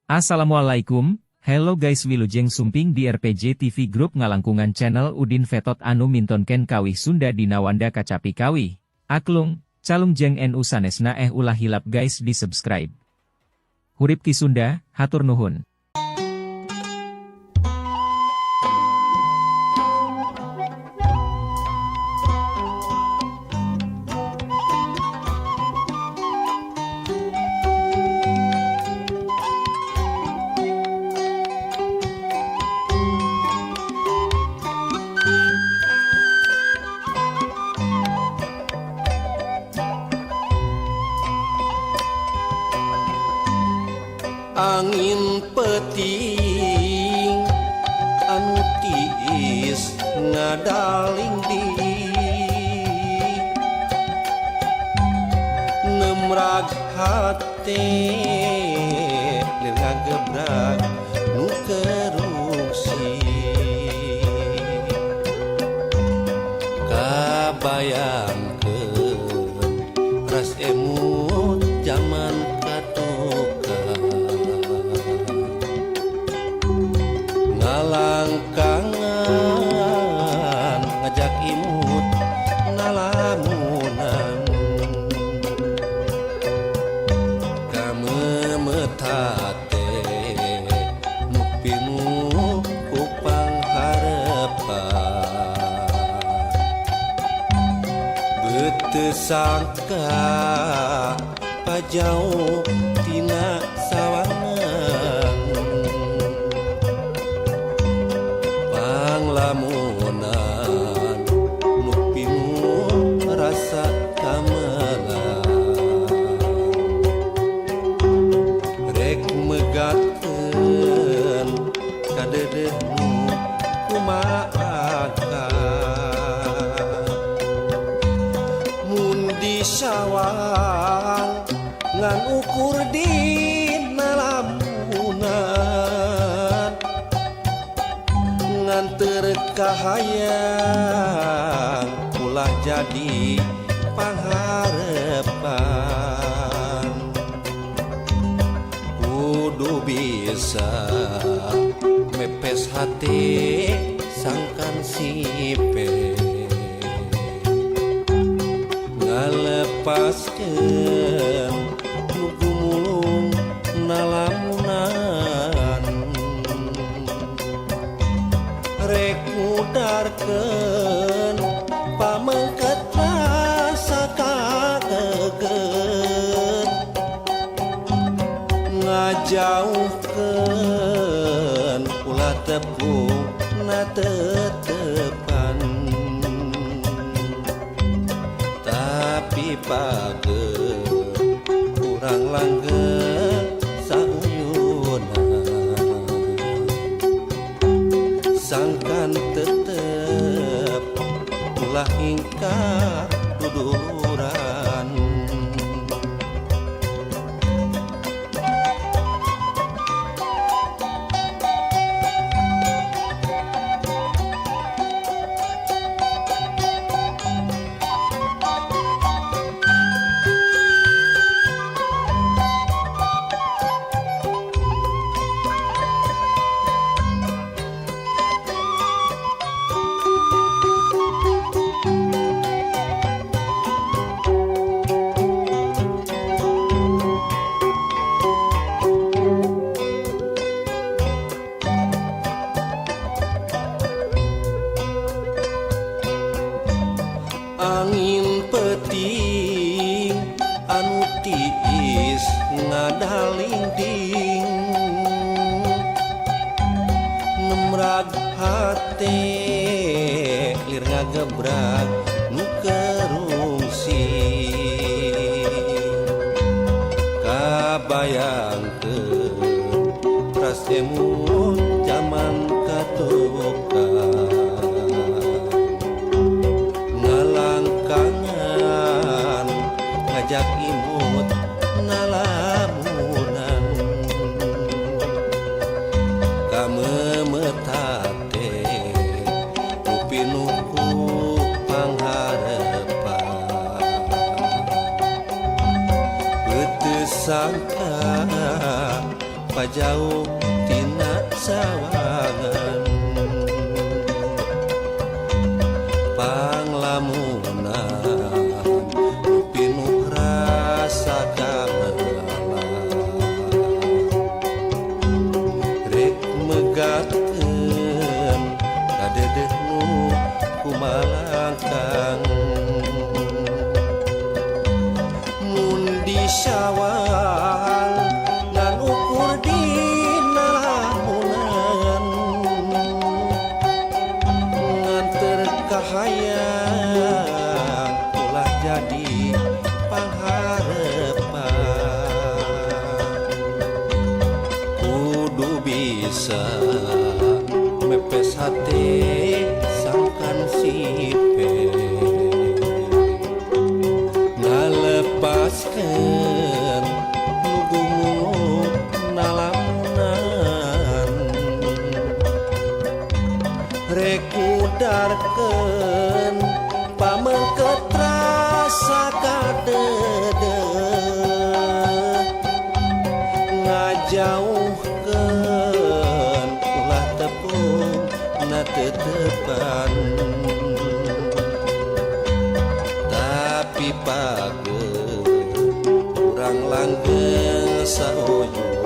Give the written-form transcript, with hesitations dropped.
Assalamualaikum, hello guys, wilujeng sumping di RPJ TV Group ngalangkungan channel Udin Fetot anu mintonken kawih Sunda dina wanda kacapi kawih, aklung, calung jeng nu sanesna. Ulah hilap guys di subscribe. Hurip Ki Sunda, hatur nuhun. Angin peuting anu tiis ngadalingding, nemrag hate lir ngagebrag nu kerungsi. Kabayangkeun ras emut zaman katukang, ngalangkangan ngajak imut ngalamunan. Kamemetate nu pinuh ku pangharepan, Beuteung sangka pajauh tina sawangan. Panglamunan nu pinuh rasa kamelang, rek megatkeun kadeudeuhmu kumaha mun disawang ngan ukur dina lamunan, nganter kahayang ulah jadi pangharepan. Kudu bisa mepes hati sangkan sipe, ngalepaskeun nu gumulung nalamunan, rek ngudarkeun pamengket rasa kageget, ngajauhkeun ulah tepung na tetepan. Tapi page kurang langgeng sauyunan, sangkan tetep ulah ingkar duduluran. Angin peuting anu tiis ngadalingding, nemrag hate lir ngagebrag nu kerungsi. Kabayangkeun ras emut zaman katukang, ngalangkangan ngajak imut ngalamunan. Kamemetate nu pinuh ku pangharepan, Beuteung sangka. Jauh tina sawangan panglamunan pinuh rasa kameula rek megatkeun kadedeh nu kumalangkang mun disawang ngan ukur dina lamunan nganter kahayang ulah jadi pangharepan kudu bisa mepes hate sangkan sipe ngalepaskeun nu gumuluk nalamunan rek ngudarkeun pamengket rasa kadeudeung ngajauhkeun ulah tepung na tetepan tapi page urang langgeng sauyunan.